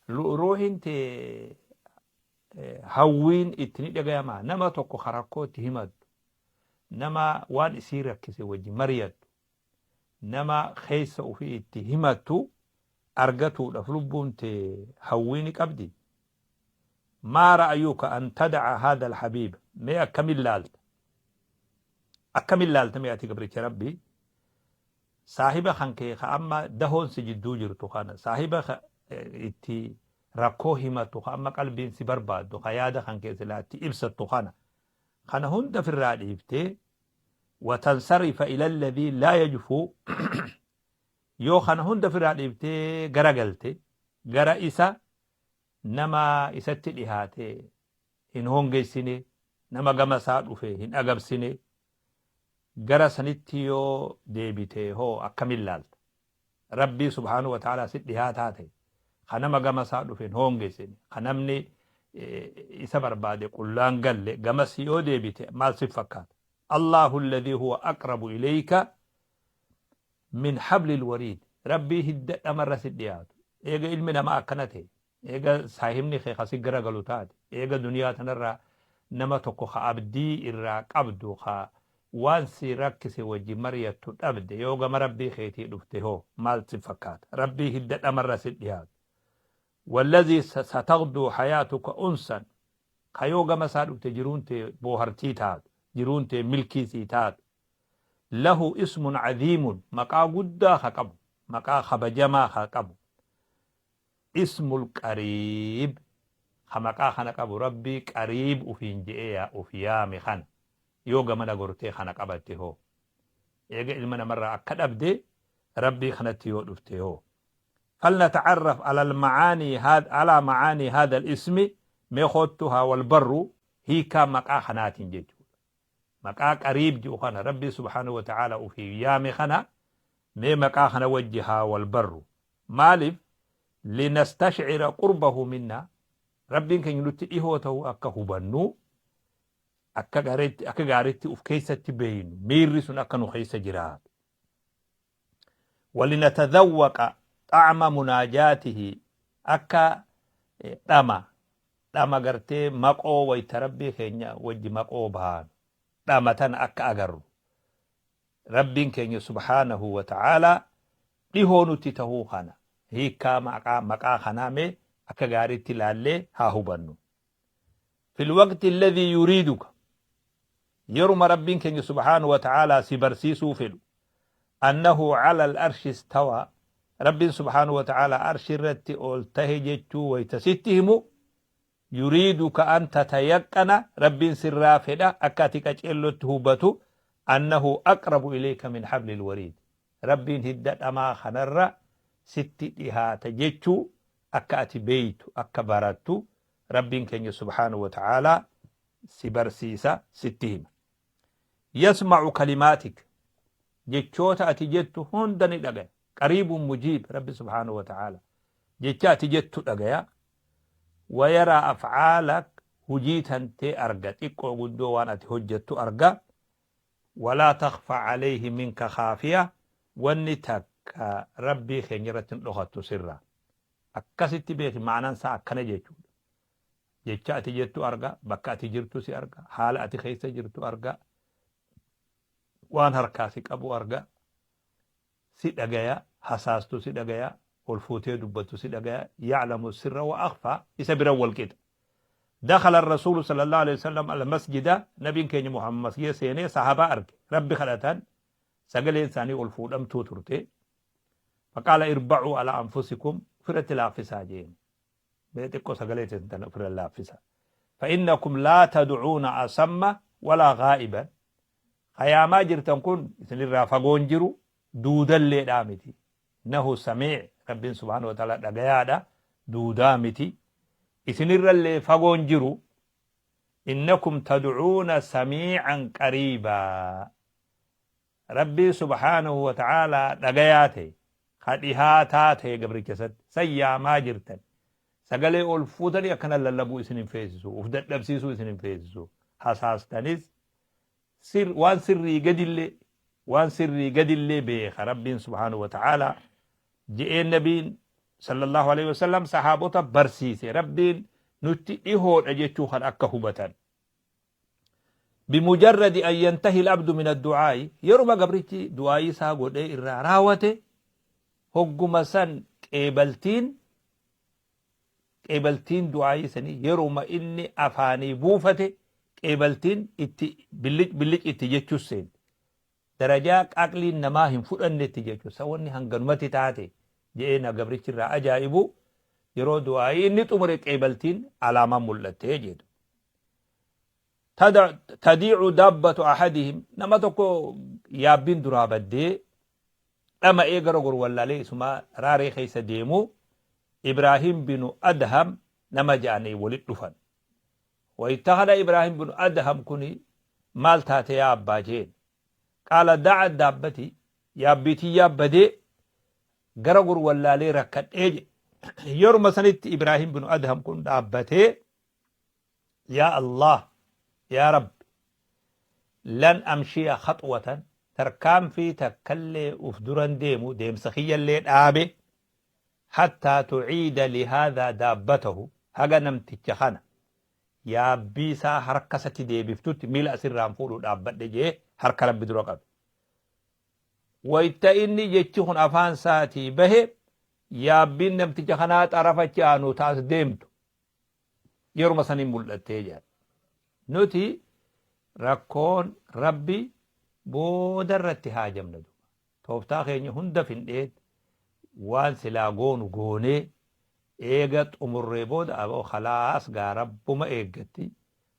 Ruuhiin tee hawwiin itti ni dhagayamaa? Nama tokko ka rakkoo itti himattu, nama waan isii rakkise wajji mariyattu, nama keessa ufii itti himattu argatuudhaf lubbuun tee hawwii ni qabdii? Maa ra'ayuka an tada'a haadha alhabiib mee akkamin laalta? Akkamin laalta mee ati gabricha Rabbii? Saahiba kan kee ka amma dahoon si jidduu jirtu kana, saahiba ka itti rakkoo himattu ka amma qalbiin si barbaaddu, ka yaada kan kee silaa itti ibsattu kana, kana hunda firraa dhiiftee, wa tansarifa ila alladhii laa yajfuu, yoo kana hunda firraa dhiiftee gara galte, gara isa nama isatti dhihaate hin hoongessine, nama gama isaa dhufe hin agabsine, gara sanitti yoo deebite hoo akkamin laalta? Rabbii subhaanahu wa ta'aalaa si dhihaataa ta'e, ka nama gama isaa dhufe hin hoongessine, ka namni isa barbaade qullaan galle, gamas yoo deebite maal si fakkaata? Allahu alladhii huwa aqrabu ilayka min hablil wariid. Rabbii hidda dhamarra si dhiyaatu. Eega ilmi namaa akkana ta'e, Eega saahibni kee ka si garagalu taate, eega duniyaa tanarraa nama tokko ka abdii irraa qabdu ka waan si rakkise wajji maryattu dhabde yoo gama Rabbii keetii dhufte hoo maal si fakkaata? Rabbii hidda dhamarra si dhiyaatu. Wallazii sataghduu hayaatuka unsan ka yoo gama isaa dhufte jiruun tee boohartii taatu, jiruun tee milkii sii taatu. Lahu ismun aziimun maqaa guddaa ka qabu, maqaa kabajamaa ka qabu. Ismul qariib ka maqaa kana qabu Rabbii qariib ufiin je'ee yaa uf yaame kana yoo gamana gortee kana qabatte hoo? Eega ilma namarraa akka dhabde Rabbii kanatti yoo dhufte hoo? Falnata'arraf alal ma'aanii alaa ma'aanii haadhal ismi mee koottu haa wal barru hiikaa maqaa kanaatiin jechuudha. Maqaa qariib je'u kana Rabbii subhaanahu wa ta'aalaa ufiif yaame kana mee maqaa kana wajji haa wal barru. Maaliif? Linastashcira qurbahu minnaa, Rabbiin keenya nutti dhihoo ta'uu akka hubannu, akka gaariitti, akka gaariitti uf keessatti beeynu, miirri sun akka nu keessa jiraatu. Walinatadhawwaqa xa'ama munaajaatihi, akka dhama, dhama gartee maqoo wayta Rabbii keenya wajji maqoo baanu, dhama tana akka agarru. Rabbiin keenya subhaanahu wa ta'aalaa dhihoo nutti tahuu kana hiikkaa maqaa maqaa kanaa mee akka gaariitti laallee haa hubannu. Fil waqti alladhii yuriiduka yeruma Rabbiin keenya subhaanahu wa ta'aalaa si barsiisuu fedhu annahu ala al-arshi istawaa Rabbiin subhaanahu wa ta'aalaa arshi irratti ol tahe jechuu wayta sitti himu Yuriiduka an tatayaqqana, Rabbiin sirraa fedha akka ati qaceellotti hubatu, annahu aqrabu ilayka min hablil wariid, Rabbiin hidda dhamaa kanarra sitti dhihaata jechuu akka ati beeytu, akka barattu Rabbiin keenya subhaanahu wa ta'aalaa si barsiisa, sitti hima. Yasma'u kalimaatik, jechoota ati jettu hunda ni dhagaya. Qariibun mujiib, Rabbi subhaanahu wa ta'aalaa jecha ati jettu dhagaya. Wayaraa af'aalak hujii tantee arga xiqqoo guddoo waan ati hojjattu arga walaa takhfa alayhi minka khaafiya wanni takka Rabbii keenya irratti hin dhokattu sirraa akkasitti beeki ma'anaan isaa akkana jechuudha jecha ati jettu arga bakka ati jirtu si arga haala ati keessa jirtu arga waan harkaa si qabu arga si dhagaya, hasaastu si dhagaya, ol fuutee dubbattu si dhagaya, ya'lamu sirra wa akhfaa, isa bira wal qixa. Dakhala ar-rasuulu sallallahu alaihi wasallam al-masjida, nabiin keenya Muhammad masjida seenee sahabaa arge, Rabbi kadhatan, sagaleen isaanii ol fuudhamtuu turte. Faqaala irba'uu ala anfusikum, ofirratti laaffisaa jeen. Mee xiqqoo sagalee teessan tana ofirra laaffisa. Fa'innakum laa tad'uuna asamma walaa ghaa'iban. Ka yaamaa jirtan kun isinirraa fagoo hin jiru, duudalleedhaa miti. Innahu samiic, Rabbiin subhaanahu wa ta'aalaa dhagayaadha, duudaa miti. Isinirrallee fagoo hin jiru. Innakum tad'uuna samiican qariibaa. Rabbii subhaanahu wa ta'aalaa dhagayaa ta'e, ka dhihaataa ta'e gabricha isatti, san yaamaa jirtan. Sagalee ol fuutanii akkana lallabuu isin hin feesisu, uf dadhabsiisuu isin hin feesisu. Hasaastanis sir, waan sirrii gadillee, waan sirrii gadillee beeka Rabbiin subhaanahu wa ta'aalaa je'een nabiin Sallallahu alaihi wasallam sahaabota barsiise Rabbiin nutti dhihoodha jechuu kan akka hubatan. Bimujarradi an yantahi al-abdu min ad-du'aa'i, yeruma gabrichi du'aa'ii isaa godhee irraa raawate, hogguma san qeebaltiin du'aa'ii sanii yeruma inni afaanii buufate qeebaltiin itti billic billic itti jechuus seente. Darajaa aqliin namaa hin fudhannetti jechu sa wanni hanganumatti taate je'ee na gabrichi irraa ajaa'ibu yeroo du'aa'ii inni xumure qeebaltiin alaamaan mul'atte jedhu. Tadiicu daabbatu ahadihim, nama tokko yaabbiin duraa baddee dhama'ee gara goru wallaalee isumaa raaree keessa deemu Ibraahim binu Adham nama ja'anii walit dhufan. Wayta kana Ibraahim binu Adham kuni maal taate yaa abbaa jeen. Qaala da'a daabbati, yaabbii tiyyaa badee gara goru wallaalee rakkadhee jedhe. Yeruma sanitti Ibraahim binu Adham kun dhaabbatee, Yaa Allaah, yaa Rabbi, lan amshiya khaxwatan, tarkaanfii takkallee uf duran deemu, deemsa kiyyallee dhaabe, hattaa tuciida lihaadhaa daabbatahu, haga namticha kana yaabbii isaa harka isatti deebiftutti miila asirraa hin fuudhu dhaabbadhe je'ee harka Rabbi dura qabe. Wayta inni jechi kun afaan isaatii bahe, yaabbiin namticha kanaa xarafa achi aanu ta as deemtu yeruma saniin mul'attee jedhan. Nuti rakkoon Rabbi booda irratti haajamna duuba. Tooftaa keenya hunda findheet waan silaa goonu goonee eega xumurree booda aboo khalaas gaa Rabbuma eeggatti.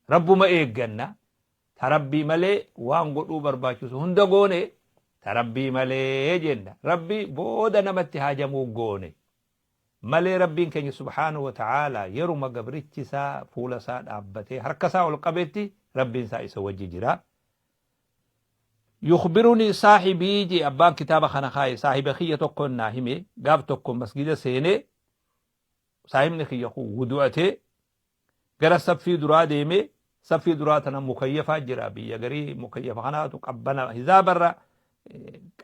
Rabbuma eegganna. Ta Rabbii malee waan godhuu barbaachisu hunda goone ta Rabbii malee jenna. Rabbi booda namatti haajamuu goone. Malee Rabbiin keenya subhaanahu wa ta'aalaa yeruma gabrichi isaa fuula isaa dhaabbatee harka isaa ol qabetti Rabbiin isaa isa wajji jira. Yukhbirunii saahibii jee abbaan kitaaba kana kaaye saahiba kiyya tokko naa hime, gaaf tokko masgida seenee saahibni kiyya kun wudu'atee gara saffii duraa deemee, saffii duraa tana mukayyafaa jira, biyya garii mukayyafa kanaatu qabbana hizaabarra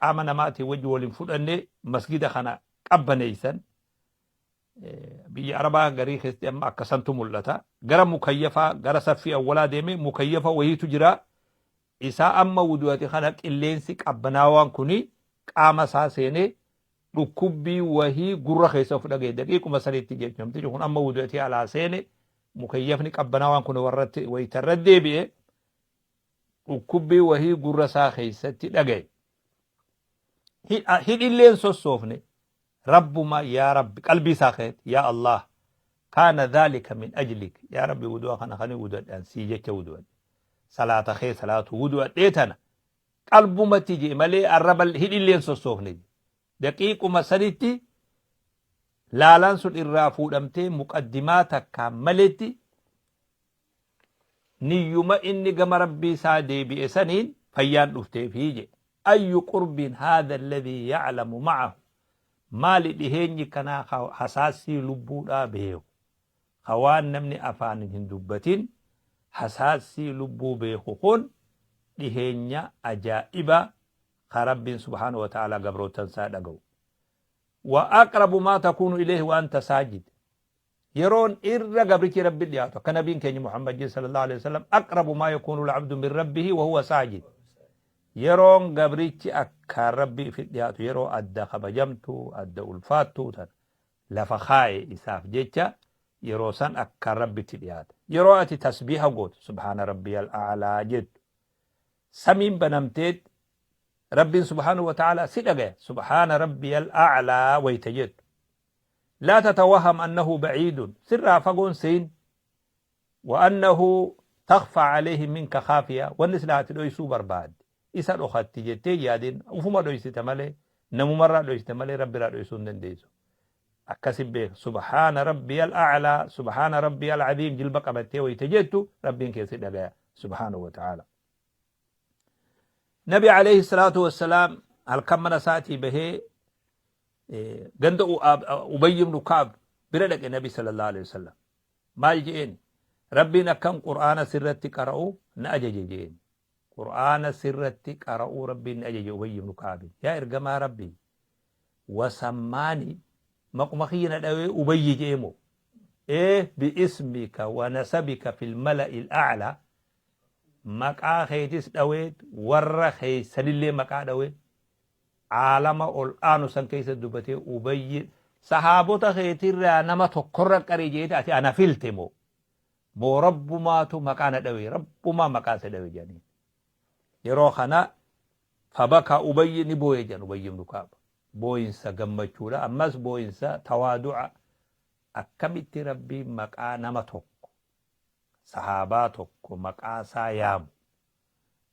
qaama namaatiin wajji waliin fudhanne masgida kana qabbaneessan. Biyya arabaa garii keessatti amma akkasantu mul'ata. Gara mukayyafaa gara saffii awwalaa deemee mukayyafa wayiitu jira, isaa amma wudu'ate kana qilleensi qabbanaawaan kuni qaama isaa seenee dhukkubbii wahii gurra keessa of dhagaye daqiiquma sanitti jechuudha. Namtichi kun amma wudu'atee alaa seene, mukayyafni qabbanaawaan kun warratti wayita irra deebi'e dhukkubbii wahii gurra isaa keessatti dhagaye. Hidhillee hin sossoofne, Rabbuma yaa Rabbi qalbii isaa keessatti, yaa Allah, kaana dhaalika min ajlik, yaa Rabbi, wudu'a kana kani wudu'adhe sii jecha wudu'adhe, salaata kee salaatu wudu'adhee tana qalbumatti je'e malee arraba hidhillee hin sossoofne je'e. Daqiiquma sanitti laalaan sun irraa fuudhamtee muqaddimaa takkaan maletti niyyuma inni gama Rabbii isaa deebi'e saniin fayyaan dhufteefii je'e. Ayyu qurbiin haadha alladhii ya'lamu ma'ahu, maali dhiheenyi kanaa ka hasaassii lubbuudhaa beeku, ka waan namni afaanin hin dubbatin hasaassii lubbuu beeku kun dhiheenya ajaa'ibaa ka Rabbiin subhaanahu wa ta'aalaa gabroottan isaa dhaga'u. Wa aqrabu maa takuunu ilayhi wa anta saajid. Yeroon irra gabrichi Rabbi dhiyaatu akka nabiin keenya Muhammad jedhe sallallahu alaihi wasallam, aqrabu maa yakuunu al-abdu min rabbihi wa huwa saajid. Yeroon gabrichi akkaan Rabbi ifi dhiyaatu yeroo adda kabajamtu adda ulfaattu tana lafa kaaye isaaf jecha yeroo san akkaan Rabbitti dhiyaata. Yeroo ati tasbiiha gootu, subhaana rabbiyal a'laa jettu, samiin banamteet Rabbiin subhaanahu wa ta'aalaa si dhagaya subhaana rabbiyal a'laa wayta jettu. Laa tatawaham annahu ba'iidun, sirraa fagoon seyin, wa annahu takhfaa alayhi minka khaafiya, wanni silaa ati dhoysuu barbaadde isa dhokatti jettee hin yaadin, ufuma dhoysita malee, namumarraa dhoysita malee Rabbirraa dhoysuu hin dandeessu. Akkasi beeka, subhaana rabbiyal a'laa, subhaana rabbiyal aziim jilba qabattee wayta jettu Rabbiin kee si dhagaya subhaanahu wa ta'aala. Nabi alayhi salaatu wassalaam halkan mana isaatii bahee ganda Ubayy ibn Ka'ab bira dhaqe. Nabi sallallahu alayhi wasallam maal je'een? Rabbiin akkan Qur'aana sirratti qara'u na ajaje je'een. Qur'aana sirratti qara'uu Rabbiin na ajaje. Ubayy ibn Ka'ab, yaa ergamaa Rabbii, wasammaani Maquma kiyya na dhawee Ubayyi je'e moo? Ee bi'ismika wa nasabika fil mala'il a'laa maqaa keetis dhawee warra keeysanillee maqaa dhawee aalama ol aanu san keessa dubbatee Ubayyi sahaabota keetirraa nama tokkorra qari jeete ati ana filte moo? Moo Rabbumaatu maqaa na dhawe Rabbumaa maqaa si dhawe jedhaniin. Yeroo kana fabaka Ubayyi ni booye jedhan Ubayyi ibnu Ka'ab. Booyinsa gammachuudha ammas booyinsa tawaadu'a akkamitti Rabbiin maqaa nama tokko sahaabaa tokko maqaa isaa yaamu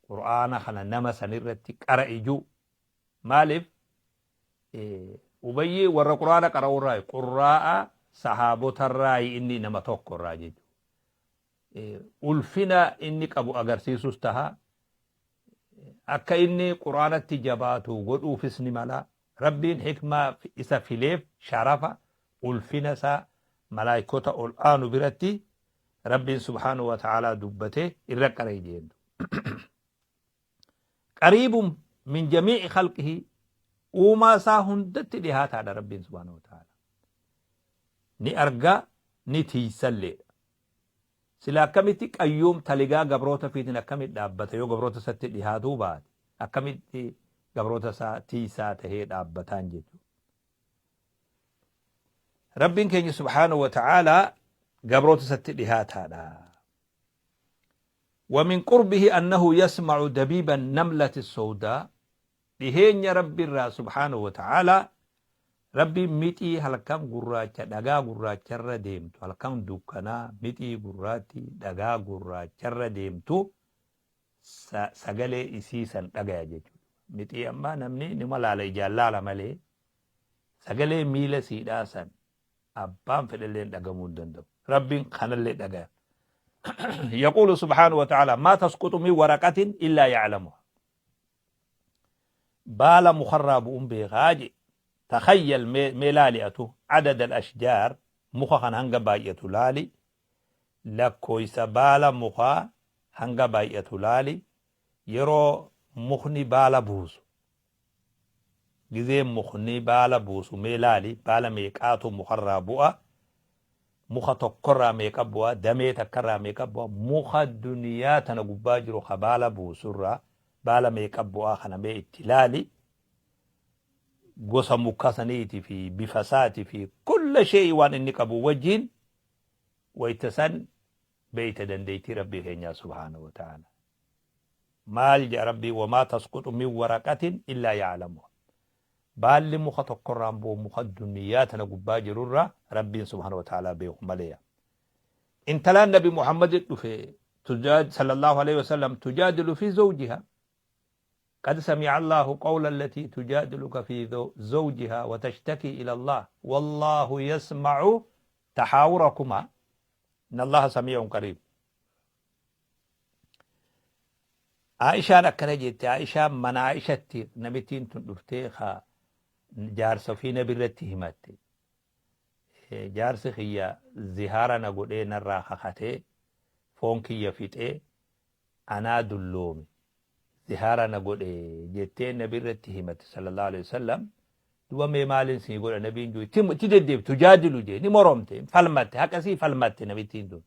Qur'aana kana nama sanirratti qara'i ji'u maaliif Ubayyi warra Qur'aana qara'u irraayi. Qurraa'a sahaabotarraayi inni nama tokko irraa jechuudha. Ulfina inni qabu agarsiisus taha. Akka inni Qur'aanatti jabaatu godhuufis ni mala. Rabbiin hikmaa isa fileef sharafa, ulfina isaa malaaykota ol aanu biratti Rabbiin subhaanahu wa ta'aalaa dubbate irra qara'e jeendu. Qariibun min jamii'i khalqihi uumaa isaa hundatti dhihaataadha Rabbiin subhaanahu wa ta'aala. Ni arga ni tiiysalleedha. Sila akkamitti qayyuum taligaa gabroota fiitiin akkamitti dhaabbata yoo gabroota isatti dhihaatuu baate akkamitti gabroota isaa tiiysaa tahee dhaabbataan jechuudha. Rabbiin keenya subhaanahu wa ta'aalaa gabroota isatti dhihaataadha. Wa min qurbihi annahu yasma'u dabiiba namlati sowdaa dhiheenya Rabbi irraa subhaanahu wa ta'aalaa Rabbiin mixii halkan gurraacha dhagaa gurraacharra deemtu halkan dukkanaa mixii gurraattii dhagaa gurraacharra deemtu sagalee isii san dhagaya jechuudha. Mixii amma namni nima laala ijaan laala malee sagalee miila siidhaa san abbaan fedhelleen dhagamuu hin danda'u. Rabbiin kanallee dhagaya. Yaquulu subhaanahu wa ta'ala maa tasquxu min waraqatin illaa ya'lamuha. Baala mukarraa bu'uun beekaa je. Takhayyal mee laali atu adada al-ashjaar muka kan hanga baay'atu laali lakkooysa baala mukaa hanga baay'atu laali yeroo mukni baala buusu Gizee mukni baala buusu mee laali, baala meeqaatu mukarraa bu'a, muka tokkorraa meeqa bu'a, damee takkarraa meeqa bu'a, muka duniyaa tana gubbaa jiru ka baala buusurraa baala meeqa bu'aa kana mee itti laali, gosa muka saniiti fi bifa isaati fi kulla shee'i waan inni qabu wajjiin wayta san beeyta dandeeytii Rabbii keenyaa subhaanahu wa ta'aala. Maal jedha Rabbiin wamaa tasquxu min waraqatin illaa ya'lamuha. Baalli muka tokkorraan bu'u muka duniyaa tana gubbaa jirurraa Rabbiin subhaanahu wa ta'aalaa beeku maleeya. Intalaan Nabi Muhammad dhufe sallallahu alayhi wasallam tujaadilu fi zawjiha. Qad sami'a Allahu qawla allatii tujaadiluka fi zawjiha wa tashtaki ila Allah wallahu yasma'u tahaawurakuma inna Allaha sami'un qariib. Aa'ishaan akkana jette Aa'ishaan mana Aa'ishatti namittiin tun dhuftee ka jaarsa ofii nabi irratti himatte. Jaarsi kiyya zihaara na godhee narraa kakatee foon kiyya fixee anaa dulloome zihaara na godhe jettee nabi irratti himatte sallallahu alaihi wasallam. Duba mee maalin sii godha nabiin jiru itti deddeebi tujaadilu jee ni moromte falmatte haqa sii falmatte namittiin tun.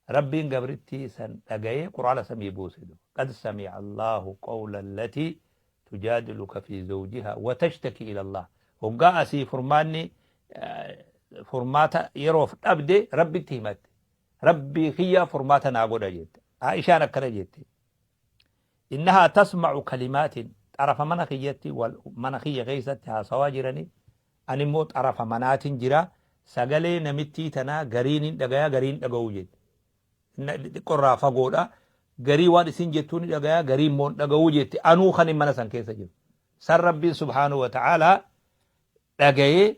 Rabbiin gabrittii san dhagayee Qur'aana samii buuse duba. Qad sami'a Allaahu qawla allatii tujaadiluka fi zawjihaa wa tashtaki ila Allaah. Hoggaa asii furmaanni furmaata yeroof dhabde Rabbitti himatte. Rabbii kiyya furmaata naa godha jette. Aa'ishaan akkana jette. Innahaa tasma'u kalimaatin xarafa mana kiyyatti mana kiyya keessatti haasawaa jiranii Ani immoo xarafa manaatin jira, sagalee namittii tanaa gariin hin dhagaya, garii hin dhaga'u jette. Xiqqo irraa fagoodha. Garii waan isin jettuu ni dhagaya, garii immoo hin dhaga'u jette. Anuu kanin mana san keessa jiru. San Rabbiin subhaanahu wa ta'aalaa dhagayee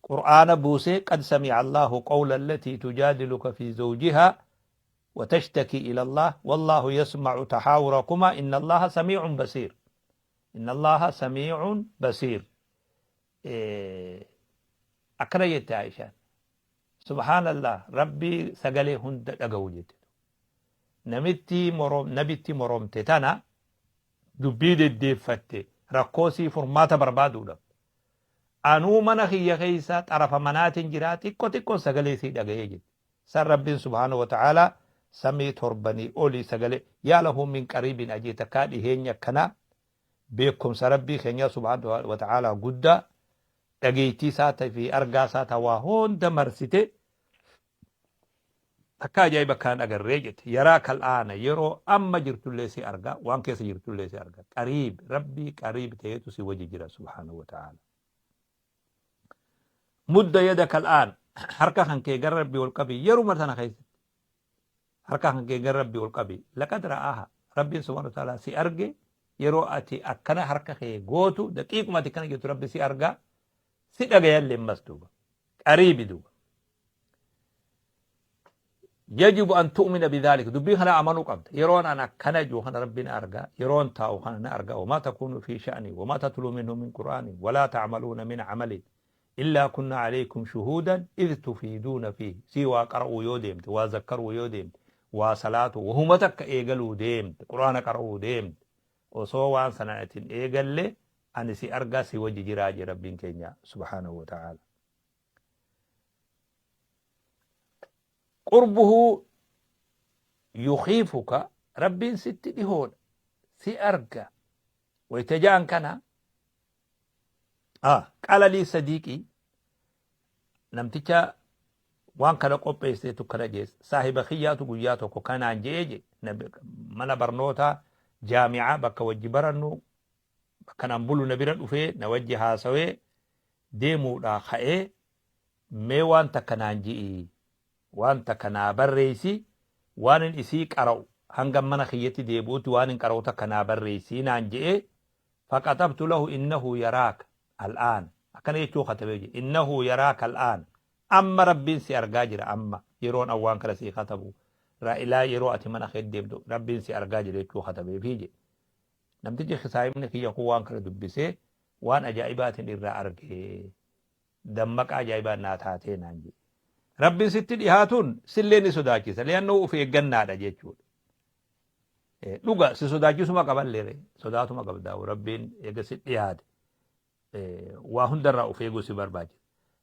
Qur'aana buusee qad sami'a Allahu qawla allatii tujaadiluka fi zawjihaa wa tashtaki ila Allah wallaahu yasma'u tahaawurakumaa inna Allaha samii'un basiir. Inna Allaaha samii'un basiir. Akkana jette Aishaan. Subhaanallah Rabbii sagalee hunda dhaga'u jette. Namittii morom nabitti moromte tana dubbii deddeeffatte rakkoo sii furmaata barbaaduudhaaf. Anuu mana kiyya keessa xarafa manaatiin jiraa, xiqqo xiqqoon sagalee isii dhagahee jette. San Rabbiin subhaanahu wa ta'aalaa samii torbanii olii sagalee yaa lahu min qariibin ajii takkaa dhiheenya akkanaa beekumsa Rabbii keenyaa subhaanahu wa ta'aalaa guddaa, dhageettii isaa fi argaa isaa ta waa hunda marsite takka ajaa'iba akkanaan agarree jette. Yaraa kal'aana, yeroo amma jirtullee si arga, waan keessa jirtullee si arga. Qariib, Rabbii qariib ta'etu si wajji jira subhaanahu wa ta'aala. Mudda yada kal'aan, harka kan kee gara Rabbii ol qabi, yeruma tana keessatti harka kan kee gara Rabbii ol qabi. Laqad ra'aaha, Rabbiin subhaanahu wa ta'aala si arge. Yeroo ati akkana harka kee gootu, daqiiquma ati akkana jettu, Rabbi si arga, si dhagayallee. Ammas duuba qariibi duuba yajibu an tu'mina bidhaalika, dubbii kana amanuu qabda. Yeroon an akkana jiru kana Rabbi na arga, yeroon taa'u kana na arga. Wamaa takuunu fi sha'ni wamaa tatluu minhu min qur'aanin walaa ta'maluuna min camalin illaa kunna alaykum shuhuudan idh tufiiduuna fiihi. Sii waa qara'uu yoo deemte, waa zakkaruu yoo deemte, waa salaatuu, wahuma takka eegaluu deemte, qur'aana qara'uu deemte, osoo waan sana ati hin eegalle ani si argaa, si wajji jiraa jee Rabbiin keenya subhaanahu wa ta'aala. Qurbuhu yukhiifuka, Rabbiin sitti dhihoodha, si arga wayta ja'an kana. Qala lii sadiiqii, namticha waan kana qopheesseetu kana jee, saahiba kiyyaatu guyyaa tokko kanaan je'ee je. Mana barnootaa jaami'aa bakka wajji barannu, bakka naan bulu, na bira dhufee na wajji haasawee deemuudhaa ka'ee, mee waan takka naan ji'i, waan takka naa barreeysi, waanin isii qara'u hanga mana kiyyatti deebi'utti waanin qara'u takka naa barreeysi naan je'ee. Faqatabtu lahu innahu yaraaka al'aana, akkana jechuu katabee jira: innahu yaraaka al'aana, amma Rabbiin si argaa jira. Amma yeroon an waan kana sii katabu ilaa yeroo ati mana kee deemtu Rabbiin si argaa jira jechuu katabeefii jedhe. Namtichi saahibni kiyya kun waan kana dubbisee waan ajaa'ibaatiin irraa arge, dammaqa ajaa'ibaa naa taatee naan jedhe. Rabbiin sitti dhihaatuun sillee ni sodaachisa, li'annoo of eeggannaadha jechuudha. Dhuga si sodaachisuma qaballee sodaatuma qabdaa. Rabbiin eega si dhiyaate waa hundarraa of eeguu si barbaachisa.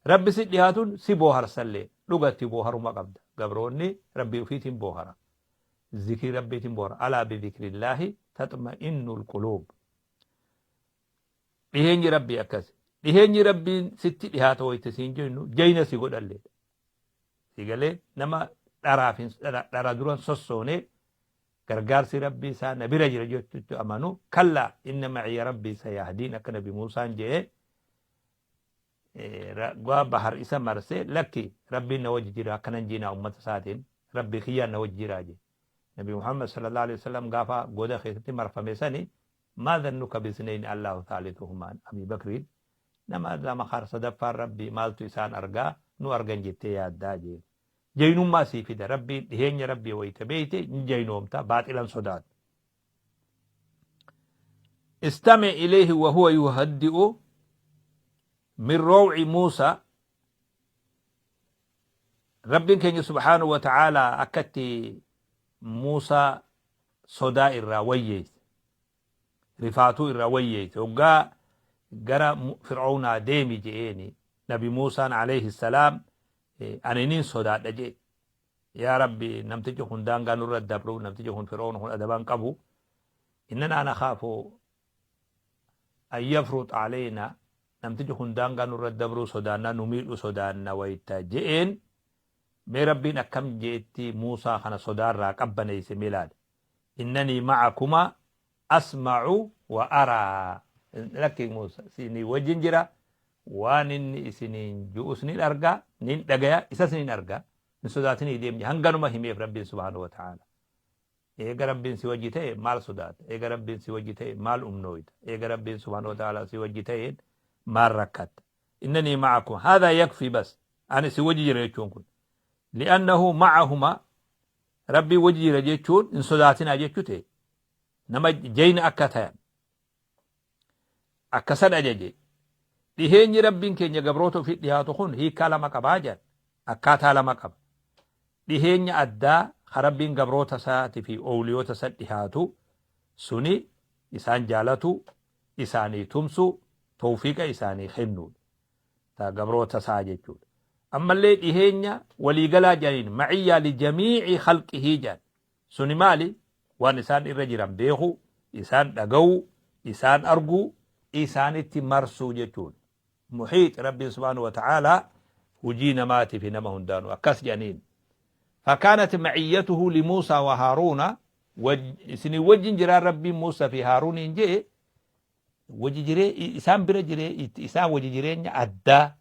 Rabbi si dhiyaatuun si booharsallee, dhugatti booharuma qabda. Gabroonni Rabbii ofiitiin boohara. Zikrii Rabbiitiin boohara. Alaa bidhikrillaahi taxma'innul quluub. Dhiheenyi Rabbii akkasi. Dhiheenyi Rabbiin sitti dhihaata wayita siin jennu jayna si godhallee. Si galee nama dharaaf hin dhara duran sossoonee gargaarsi Rabbii isaa na bira jira jechuutti amanu, kallaa inna maciya Rabbii sayahdiin, akka Nabi Muusaan je'ee gaa bahar isa marsee, lakki, Rabbiin na wajji jira akkanan jiinaa ummata isaatiin, Rabbii kiyyaan na wajji jiraa jee. Nabi Muhammad sallallahu alaihi wasallam gaafa goda keessatti marfame sani, maa dhannuka bisnayni Allahu thalithuhumaan, Abii Bakriin nama lama kaar sadaffaan Rabbii maaltu isaan argaa nu argan jettee yaaddaa jeen. Jaynummaa sii fida Rabbiin, dhiheenya Rabbii wayta beeyte ni jaynoomta, baaxilan sodaatu. Istami ilayhi wa huwa yuhaddi'u min raw'i Muusa. Rabbiin keenya subhaanahu wa ta'aalaa akkatti Muusaa sodaa irraa wayyeesse, rifaatuu irraa wayyeesse, hoggaa gara Fir'oownaa deemi je'eeni. Nabi Muusaan alayhi salaam ani nin sodaadha je'e. Yaa Rabbi, namtichi kun daangaa nurra dabru, namtichi kun Fir'oon kun adabaan qabu, innanaa nakhaafu an yafrux aleynaa, namtichi kun daangaa nurra dabruu sodaanna, nu miidhu sodaanna wayta je'een, mee Rabbiin akkam je'etti Muusaa kana sodaarraa qabbaneeyse mee laali. Innanii ma'akumaa asma'u wa araa, lakki Muusa, isinii wajjin jira, waan inni isiniin ju'us nin arga, nin dhagaya, isas nin arga, hin sodaatinii deemni hanganuma himeef Rabbiin subhaanahu wa ta'aala. Eega Rabbiin si wajji ta'e maal sodaata? Eega Rabbiin si wajji ta'e maal umnooyta? Eega Rabbiin subhaanahu wa ta'aala si wajji ta'een maal rakkatta? Innanii ma'akum, haadhaa yakfi, bas ani si wajji jira jechuun kun, li'annahu ma'ahuma, Rabbiin wajji jira jechuun hin sodaatinaa jechuu ta'e, nama jayna akka tayan akkasan ajaje. Dhiheenyi Rabbiin keenya gabroota ofii dhihaatu kun hiikkaa lama qabaa jedhan, akkaataa lama qaba. Dhiheenya addaa ka Rabbiin gabroota isaati fi owliyoota isa dhihaatu suni isaan jaalatu, isaanii tumsu, tawfiiqa isaanii kennuudha. Ta gabroota isaa jechuudha. Ammallee dhiheenya waliigalaa jedhaniin ma'iyyaa li jamii'i khalqihii jedhan. Suni maali? Waan isaan irra jiran beekuu, isaan dhaga'uu, isaan arguu, isaanitti marsuu jechuudha. Muhiix Rabbiin subhaanahu wa ta'aalaa hujii namaatii fi nama hundaanuu akkas jedhaniin. Fakaanat ma'iyyatuhu li Muusaa wa Haaruuna isinii wajjin jiraan Rabbiin Muusaa fi Haaruuniin je'e wajji jiree isaan bira jiree isaan wajji jireenya addaa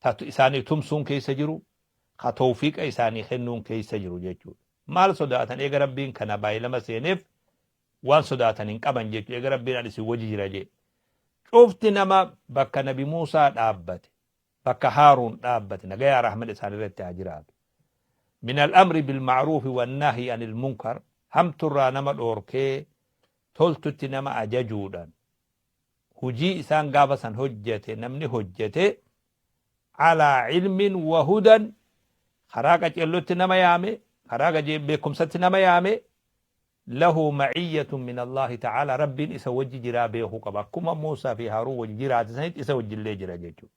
ta isaanii tumsuun keessa jiru ka tawfiiqa isaanii kennuun keessa jiru jechuudha. Maal sodaatan eega Rabbiin kana baay'ilama seeneef waan sodaatan hin qaban jechuudha. Eega Rabbiin ani isin wajji jira jee. Cufti nama bakka Nabi Muusaa dhaabbate, bakka Haaruun dhaabbate, nagayaa rahman isaan irratti haa jiraatu. Min al-amri bil-ma'ruufi wan-nahyi anil munkar, hamturraa nama dhoorkee toltutti nama ajajuudhaan hujii isaan gaafa san hojjate namni hojjate alaa ilmin wa hudan karaa qaceellotti nama yaame karaa beekumsatti nama yaame lahu ma'iyyatun min Allaahi ta'aalaa Rabbiin isa wajji jiraa beekuu qaba. Akkuma Muusaa fi Haaruun wajji jiraate sanitti isa wajjillee jira jechuudha.